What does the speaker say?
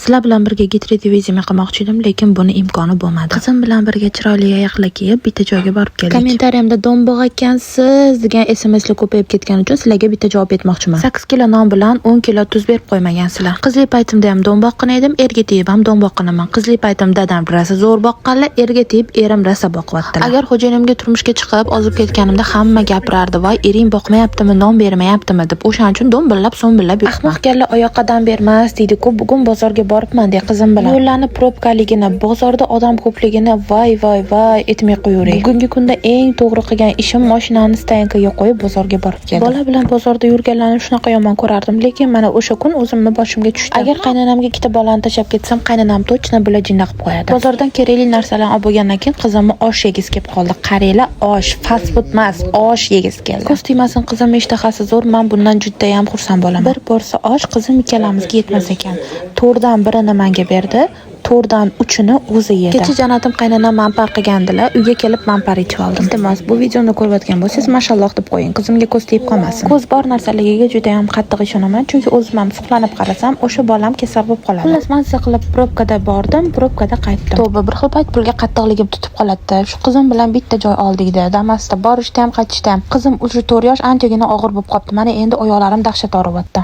Sizlar bilan birga get ready with me qilmoqchi edim, lekin buni imkoni bo'lmadi. Qizim bilan birga chiroyli yayoqlar kiyib, bitta joyga borib keldik. Kommentariyamda "Do'mboq ekansiz" degan SMSlar ko'payib ketgani uchun sizlarga bitta javob aytmoqchiman. 8 kilo non bilan 10 kilo tuz berib qo'ymagansizlar. Qizlik paytimda ham do'mboqqina edim, erga tegib ham do'mboqqinaman. Qizlik paytim dadam rosa zo'r boqqanlar, erga tegib erim rosa boqyaptilar. Agar xo'jayinimga turmushga chiqib, ozib ketganimda hamma gapirardi: "Voy, ering boqmayaptimi, non bermayaptimi?" deb. O'shaning uchun do'mbillab, so'mbillab yuribman. "Ahmoq kalla oyoqqa dam bermas" deydi-ku. Bugun bozorga boribman de qizim bilan. Yo'llarni probkaligini, bozorda odam ko'pligini, voy voy voy, aytmay qo'yavering. Bugungi kunda eng to'g'ri qilgan ishim mashinani стоянка ga qo'yib, bozorga borib keldim. Bola bilan bozorda yurganlarni shunaqa yomon ko'rardim, lekin mana o'sha kun o'zimni boshimga tushdi. Agar qaynonamga ikkita bolani tashlab ketsam, qaynonam точно bular jinni qilib qo'yadi. Bozordan kerakli narsalarni olib bo'lgandan keyin qizimni osh yegisi kelib qoldi. Qaranglar, osh, fast food emas, osh yegisi keldi. Ko'z tegmasin, qizim ishtahasi zo'r, men bundan judayam xursand bo'laman. Bir porsiya osh qizim ikkalamizga yetmas ekan. To'rtdan birini menga berdi, to'rtdan uchini o'zi yedi. Kecha Janatim qaynonam manpar qilgandilar, uyga kelib manpar ichib oldim. Iltimos, bu videoni ko'rayotgan bo'lsangiz, mashalloh deb qo'ying. Qizimga ko'z tegib qolmasin. Ko'z bor narsaligiga juda ham qattiq ishonaman, chunki o'zim ham suqlanib qarasam, o'sha bolam kasal bo'lib qoladi. Xullas, mazza qilib probkada bordim, probkada qaytdim. Tavba, bir xil payt pulga qattiqligim tutib qoladi. Shu qizim bilan bitta joy oldik-da, Damasda borishda ham, qaytishda ham. Qizim уже 4 yosh, anchagina og'ir bo'lib qolibdi. Mana endi oyoqlarim dahshat og'riyapti.